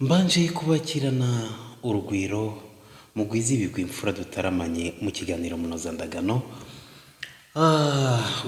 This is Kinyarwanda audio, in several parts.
Mbanje kubakirana urugwiro, mugwize ibigwi imfura dutaramanye mu kiganiro Munozandagano.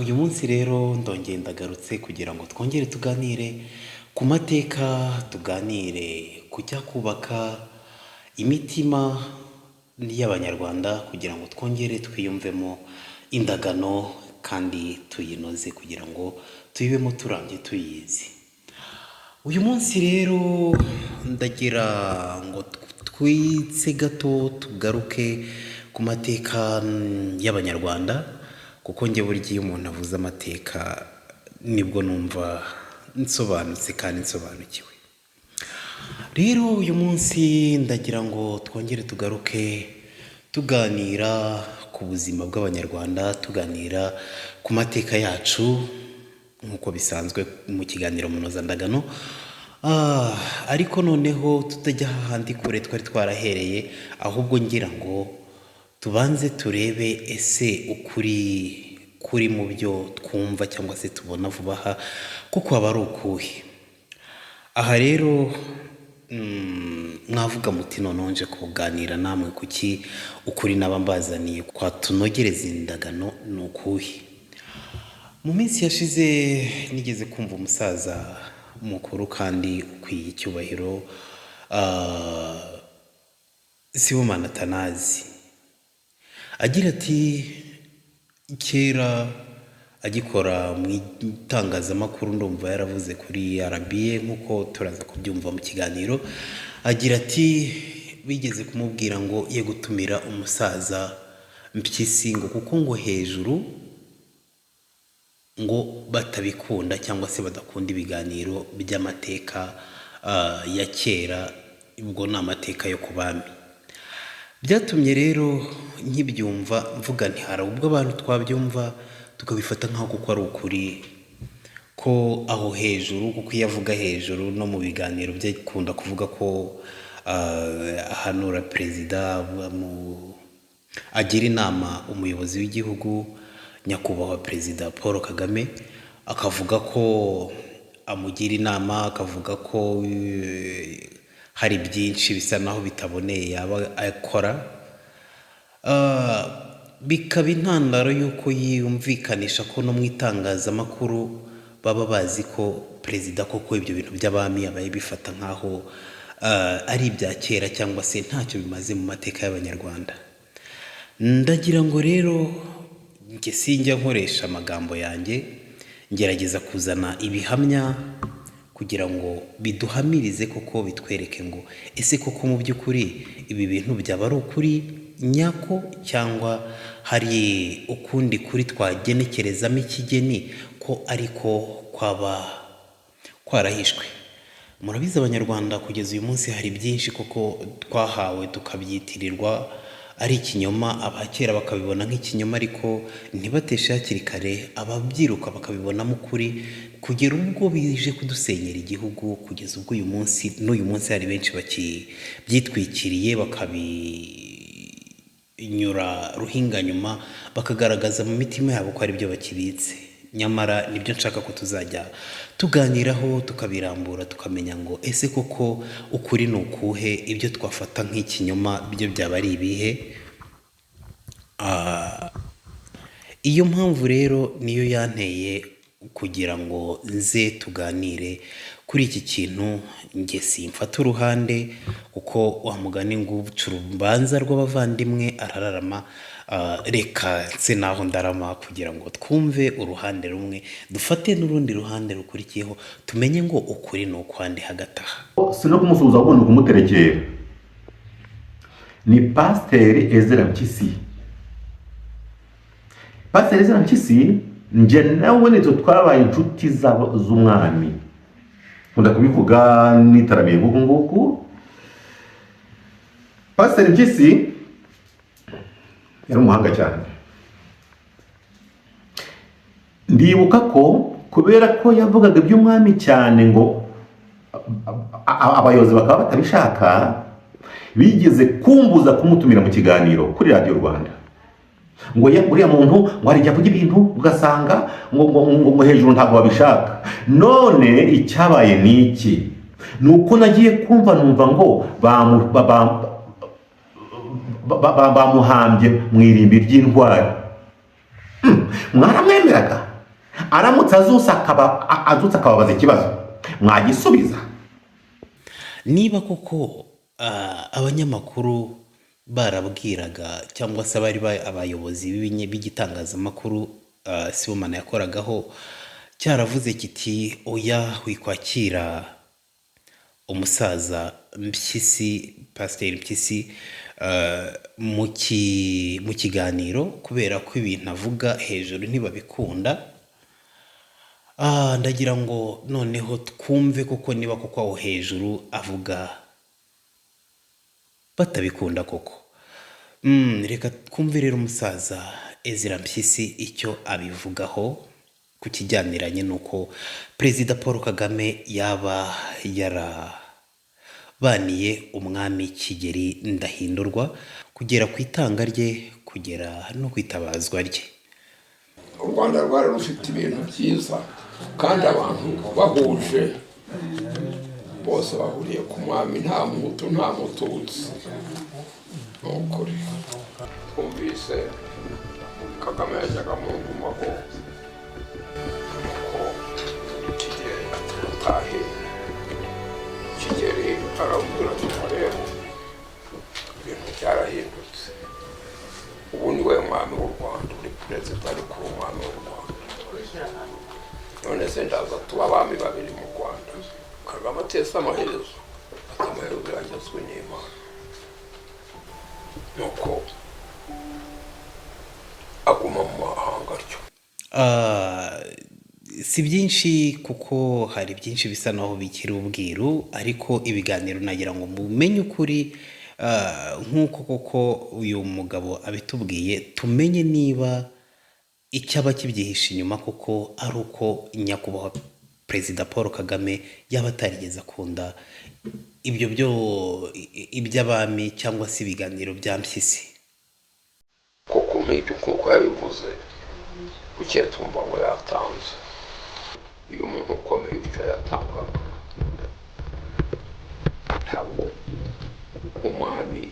Uyu munsi rero ndongeye ndagarutse kugira ngo twongere tuganire ku mateka, tuganire ku cyakubaka imitima y'Abanyarwanda kugira ngo twongere twiyumvemo indagano kandi tuyinoze kugira ngo tuyibemo turambye tuyizi. Uyu munsi rero ndagira ngo twitse gato tugaruke ku mateka y'Abanyarwanda, kuko njye burya iyo umuntu avuze amateka nibwo numva nsobanutse kandi nsobanukiwe. Rero uyu munsi ndagira ngo twongere tugaruke tuganira ku buzima bw'Abanyarwanda, tuganira ku mateka yacu nk'uko bisanzwe mu kiganiro Munozandagano. Ariko noneho tutajya hahandi kure twari twarahereye, ahubwo ngira ngo tubanze turebe ese ukuri kuri mu byo twumva cyangwa se tubona vuba aha kuko aba ari ukuhe. Aha rero mwavuga muti noneho nje kuganira namwe kuki ukuri naba mbazaniye kwatunogereza indagano ni ukuhe. Mu minsi yashize nigeze kumva umusaza mukuru kandi ukwiye icyubahiro, Sibomana Atanazi, agira ati kera agikora mu itangazamakuru, ndumva yaravuze kuri RBA nk'uko turaza kubyumva mu kiganiro, agira ati bigeze kumubwira ngo ye gutumira umusaza Mpyisi ngo kuko ngo hejuru ngo batabikunda cyangwa se badakunda ibiganiro by'amateka ya kera, ubwo ni amateka yo ku bami. Byatumye rero nkibyumva mvuga nti hari ubwo abantu twabyumva tukabifata nk'aho kuko ari ukuri ko aho hejuru, kuko iyo avuga hejuru no mu biganiro bye akunda kuvuga ko ahanura perezida, agira inama umuyobozi w'igihugu nyakubahwa Perezida Paul Kagame, akavuga ko amugira inama, akavuga ko hari byinshi bisa naho bitaboneye yaba akora, bikaba intandaro y'uko yumvikanisha ko no mu itangazamakuru baba bazi ko perezida koko ibyo bintu by'abami aba bifata nk'aho ari ibya kera cyangwa se ntacyo bimaze mu mateka y'Abanyarwanda. Ndagira ngo rero njye sinjya nkoresha amagambo yanjye, ngerageza kuzana ibihamya kugira ngo biduhamirize koko, bitwereke ngo ese koko mu by'ukuri ibi bintu byaba ari ukuri nyako cyangwa hari ukundi kuri twagenekerezamo ikigeni ko ariko kwaba kwarahishwe. Murabizi Abanyarwanda kugeza uyu munsi hari byinshi koko twahawe tukabyitirirwa ari ikinyoma, abakera bakabibona nk'ikinyoma ariko ntibateshe hakiri kare, ababyiruka bakabibonamo ukuri kugera ubwo bije kudusenyera igihugu, kugeza ubwo uyu munsi n'uyu munsi hari benshi bakibyitwikiriye bakabinyura ruhinganyuma, bakagaragaza mu mitima yabo ko ari byo bakibitse. Nyamara nibyo nshaka ko tuzajya tuganiraho tukabirambura, tukamenya ngo ese koko ukuri ni ukuhe, ibyo twafata nk'ikinyoma byo byaba ari ibihe. Iyo mpamvu rero niyo yanteye kugira ngo nze tuganire kuri iki kintu. Njye simfata uruhande kuko wa mugani ngo uca urubanza rw'abavandimwe arararama. Reka nse naho ndarama kugira ngo twumve uruhande rumwe, dufate n'urundi ruhande rukurikiyeho, tumenye ngo ukuri ni ukwande hagati aha. Si no kumusuhuza ahubwo ni ukumuterekera. Ni Pasiteri Ezra Mpyisi. Pasiteri Ezra Mpyisi, njye nawe nitwe twabaye inshuti z'umwami, nkunda kubivuga nitaramiye nk'uku nguku. Pasiteri Mpyisi yari umuhanga cyane. Ndibuka ko kubera ko yavugaga iby'umwami cyane ngo abayobozi bakaba batabishaka, bigeze kumbuza kumutumira mu kiganiro kuri Radiyo Rwanda, ngo uriya muntu ngo hari igihe avuga ibintu ugasanga ngo hejuru ntabwo babishaka. None icyabaye ni iki? Ni uko nagiye kumva numva ngo bamuhambye mu irimbi ry'intwari. Mwaramwemeraga? Aramutse azutse akaba azutse akababaza ikibazo, mwagisubiza? Niba koko abanyamakuru barabwiraga cyangwa se abari abayobozi b'igitangazamakuru Sibomana yakoragaho cyaravuze kiti: "Oya, wikwakira umusaza Mpyisi, Pasiteri Mpyisi, mu kiganiro kubera ko ibintu avuga hejuru ntibabikunda." Ndagira ngo noneho twumve koko niba koko aho hejuru avuga batabikunda koko. Reka twumve rero umusaza Ezra Mpyisi icyo abivugaho ku kijyaniranye n'uko Perezida Paul Kagame yaba yarabaniye umwami Kigeli Ndahindurwa kugera ku itanga rye, kugera no ku itabazwa rye. U Rwanda rwari rufite ibintu byiza kandi abantu bahuje bose bahuriye ku mwami, nta Muhutu, nta Mututsi. Ni ukuri twumvise Kagame yajyaga mu ngumaho, nuko Kigeli ati: "Mutahe." Kigeli aramubwira ati: "Rero ibintu byarahindutse, ubu ni we mwami w'u Rwanda, uri perezida ariko uri umwami w'u Rwanda. None se ndaza tuba abami babiri mu Rwanda?" Kagame atese amaherezo? Ati: "Amaherezo yanjye azwi n'Imana." Nuko aguma mu mahanga atyo. Si byinshi kuko hari byinshi bisa naho bikiri ubwiru, ariko ibiganiro nagira ngo mumenye ukuri, nk'uko koko uyu mugabo abitubwiye, tumenye niba icyaba kibyihishe inyuma koko ari uko Nyakubahwa Perezida Paul Kagame yaba atarigeze akunda ibyo byo iby'abami cyangwa se ibiganiro bya Mpyisi. Koko nk'ibyo, nk'uko yabivuze, bukeye tumva ngo yatanze. Iyo umuntu ukomeye icyo yatangaga, ntabwo umwami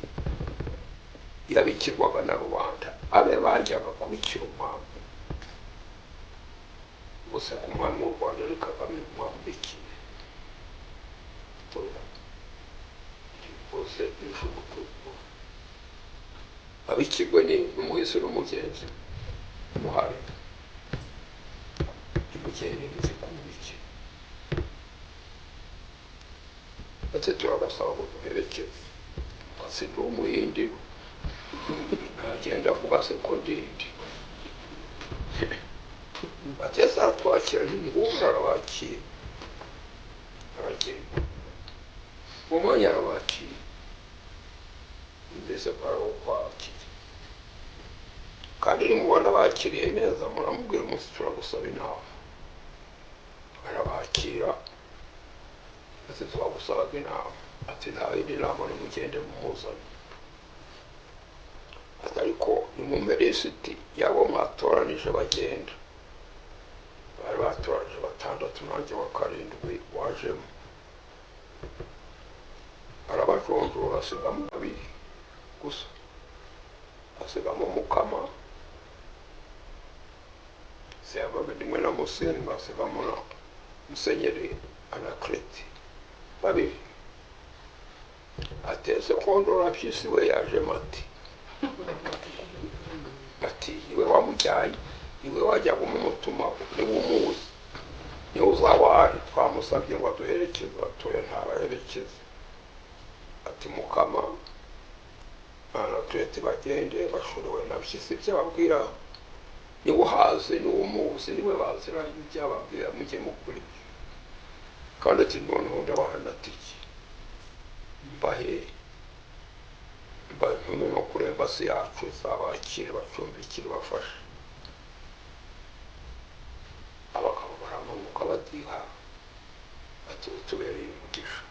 yabikirwaga na rubanda, abe bajyaga kubikira umwami gusa. Ku mwami w'u Rwanda ari Kagame mwamubikiye bose inshuti, abikirwe ni umuhisi n'umugenzi muhari imugeni nzi kumubikira. Ati: "Turabasaba ngo duherekeze." Ati: "Ndi Umuhindi, ntagenda vuba se ko ndindi?" Ati: "Azatwakira." Ntimuhura, arabakira, aragenda uwo mwanya arabakira, mbese barawukwakira. Kandi nimubona bakiriye neza, muramubwira umunsi: "Turagusaba inama." Arabakira, ati: "Twagusabaga inama." Ati: "Nta yindi nama, nimugende mumuzane." Ati: "Ariko nimumpe lisiti y'abo mwatoranije bagenda." Bari batoranije batandatu, nanjye wa karindwi wajemo. Arabajonjora, asigamo babiri gusa, asigamo Mukama Seyabavandimwe na Musinga, asigamo na Musenyeri Anakreti, babiri. Ateze kondora Mpyisi we yajemo? Ati: "Niwe wamujyanye, niwe wajyaga umumutuma, niwe umuzi, niwe uzaba. Twamusabye ngo aduherekeze." Atoya, ntabaherekeze. Ati: "Mukama Anakreti bagende bashorewe na Mpyisi, ibyo ababwira niwe uhazi, niwe umuzi, niwe baziranye, ibyo ababwira mujye mukora ibyo." Kandi ati: "Noneho ndabaha na tike, mbahe mbantume no kuri embassy yacu, izabakire, bacumbikire, bafashe." Abagabo baramanuka badiha, bati: "Utubereye umugisha."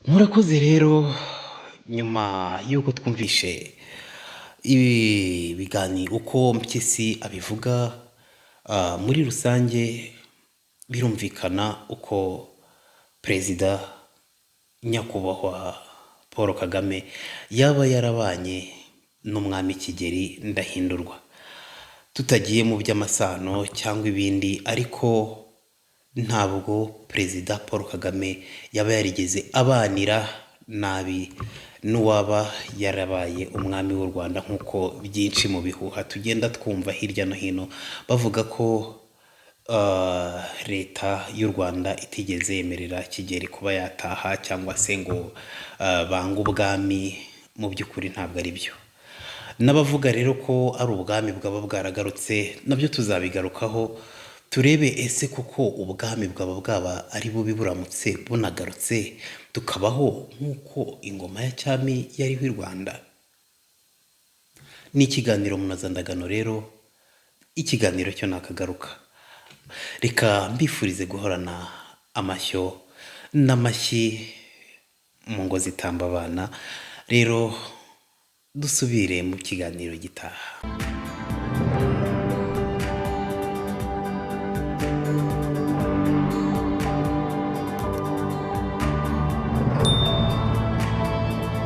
Murakoze rero. Nyuma y'uko twumvishe ibi biganiro uko Mpyisi abivuga, muri rusange. Birumvikana uko Perezida Nyakubahwa Paul Kagame yaba yarabanye n'Umwami Kigeli Ndahindurwa, tutagiye mu by'amasano cyangwa ibindi, ariko ntabwo Perezida Paul Kagame yaba yarigeze abanira nabi n'uwaba yarabaye umwami w'u Rwanda, nk'uko byinshi mu bihuha tugenda twumva hirya no hino bavuga ko leta y'u Rwanda itigeze yemerera Kigeli kuba yataha cyangwa se ngo bange ubwami. Mu by'ukuri ntabwo ari byo. N'abavuga rero ko ari ubwami bwaba bwaragarutse, nabyo tuzabigarukaho turebe ese koko ubwami bwaba bwaba ari bubi buramutse bunagarutse, tukabaho nk'uko ingoma ya cyami yariho i Rwanda. Ni ikiganiro Munozandagano rero, ikiganiro cyo nakagaruka. Reka mbifurize guhorana amashyo n'amashyi mu ngo zitamba abana. Rero dusubire mu kiganiro gitaha.